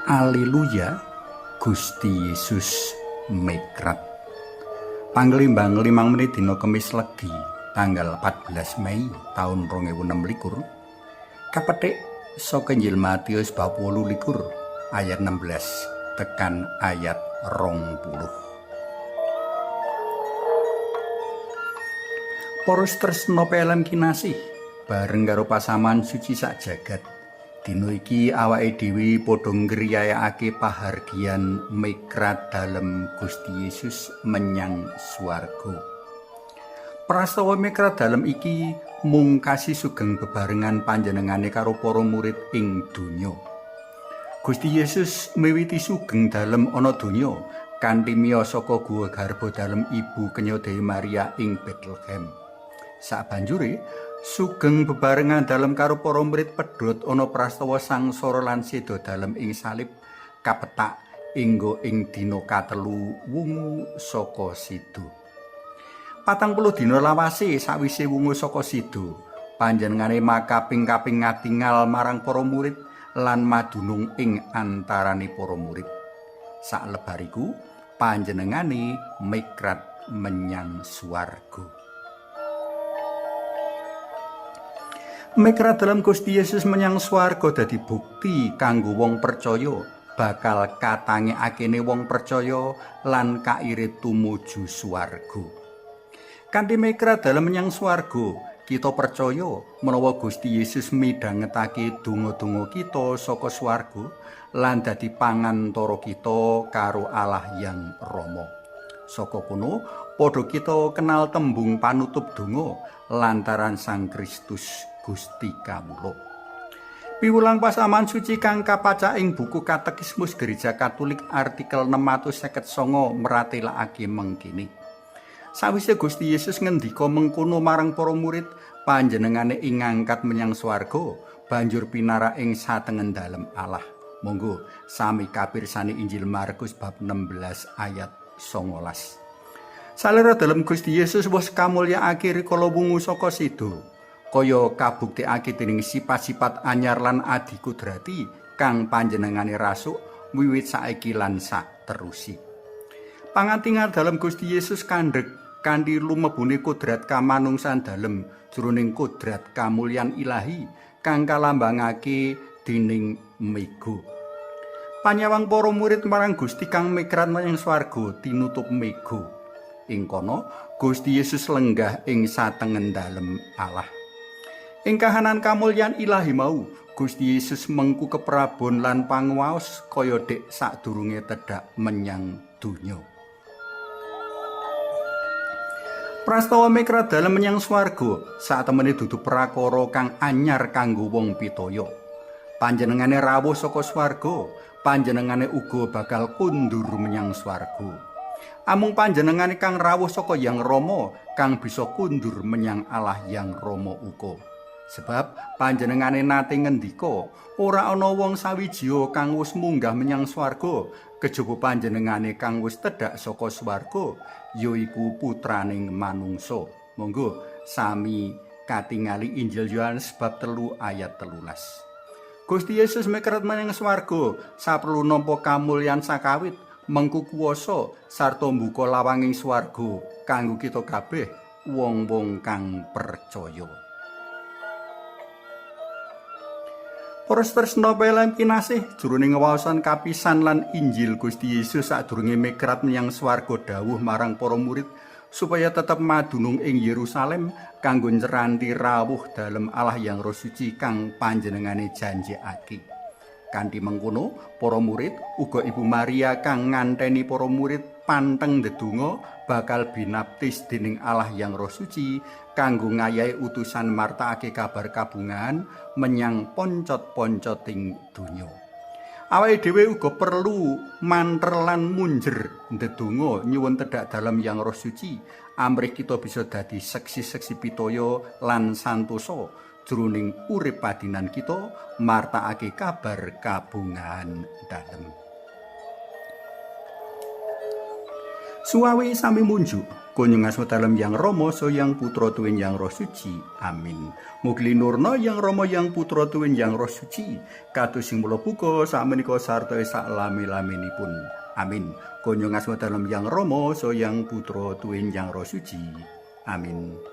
Alleluia, Gusti Yesus mekrat. Panglimbang 5 menit dina Kemis Legi tanggal 14 Mei taun 2026 kapetik saka Injil Matius bab 28 ayat 16 tekan ayat 20. Para tresna pelem kinasih bareng karo pasaman suci sak jagat. Dina iki awake dhewe padha ngriyayakake pahargyan mekrat dalem Gusti Yesus menyang swarga. Prastawa mekrat dalem iki mungkasi sugeng bebarengan panjenengane karo para murid ing donya. Gusti Yesus miwiti sugeng dalem ana donya kanthi miyos saka guwa garba dalem ibu kenya Dewi Maria ing Bethlehem. Sabanjure sugeng bebarengan dalem karo para murid pedhot ana prastawa sangsara lan seda dalem ing salib kapetak inggo ing dina katelu wungu saka sido. 40 dina lawase sawise wungu saka sido, panjenengane makaping-kaping ngatingal marang para murid lan madunung ing antarane para murid. Saklebariku panjenengane mekrat menyang swarga. Mekrat dalam Gusti Yesus menyang swarga dadi bukti kanggo wong percaya bakal katangekakene wong percaya lan kaire tumuju swarga. Kanthi mekrat dalem menyang swarga, kita percaya menawa Gusti Yesus midhangetake donga-donga kita saka swarga lan dadi pangantara kita karo Allah Yang Rama. Saka kono padha kita kenal tembung panutup donga lantaran Sang Kristus Gusti kawula. Piwulang pasaman suci kang kapacak ing buku Katekismus Gereja Katolik artikel 659 meratelakake mengkene. Sawise Gusti Yesus ngendika mengkono marang para murid, panjenengane ing ngangkat menyang swarga, banjur pinarak ing satengen dalem Allah. Monggo sami kapirsani Injil Markus bab 16 ayat 19. Salera dalem Gusti Yesus wis kamulyakake rikala wungu saka sida. Kaya kabuktekake dening sifat-sifat anyar lan adikudrati kang panjenengane rasuk wiwit saiki lan saterusi. Pangatingal dalem Gusti Yesus kandhek kanthi lumebune kodrat kamanungsan dalem jroning kodrat kamulyan ilahi kang kalambangake dening mega. Panyawang para murid marang Gusti kang mekrat menyang swarga tinutup mega. Ing kono Gusti Yesus lenggah ing satengen dalem Allah. Ing kahanan kamulyan ilahi mau, Gusti Yesus mengku keprabon lan panguwaos kaya dek sadurunge tedhak menyang donya. Prastawa mekrat dalem menyang swarga satemene dudu prakara kang anyar kanggo wong pitaya. Panjenengane rawuh saka swarga, panjenengane uga bakal kundur menyang swarga. Amung panjenengane kang rawuh saka Yang Rama kang bisa kundur menyang Allah Yang Rama uga. Sebab panjenengane nate ngendika, ora ana wong sawijiya kang wis munggah menyang swarga kejaba panjenengane kang wis tedhak saka swarga, yaiku putraning manungsa. Monggo sami katingali Injil Yohanes bab 3 ayat 13. Gusti Yesus mekrat menyang swarga saperlu nampa kamulyan sakawit, mengku kuwasa sarta mbuka lawanging swarga kanggo kita kabeh wong-wong kang percaya. Para tresna pelem kinasih jroning wawasan kapisan lan Injil Gusti Yesus sadurunge mekrat menyang swarga dawuh marang para murid supaya tetep madunung ing Yerusalem kanggo nyranti rawuh dalem Allah Yang Roh Suci kang panjenengane janjekake. Kanthi mengkono, para murid uga Ibu Maria kang nganteni para murid panteng ndedonga bakal binaptis dening Allah Yang Roh Suci kanggo ngayahi utusan martakake kabar kabungahan menyang poncot-poncoting donya. Awake dhewe uga perlu manter lan munjer ndedonga nyuwun tedhak dalem Yang Roh Suci amrih kita bisa dadi seksi-seksi pitaya lan santosa jroning urip padinan kita martakake kabar kabungahan dalem. Suwawi sami munjuk. Kunjung asma dalem Yang Rama saha Yang Putra tuwin Yang Roh Suci. Amin. Mugi linurna Yang Rama Yang Putra tuwin Yang Roh Suci. Kados sing mula buka sakmenika sarta sak lami-laminipun. Amin. Kunjung asma dalem Yang Rama saha Yang Putra tuwin Yang Roh Suci. Amin.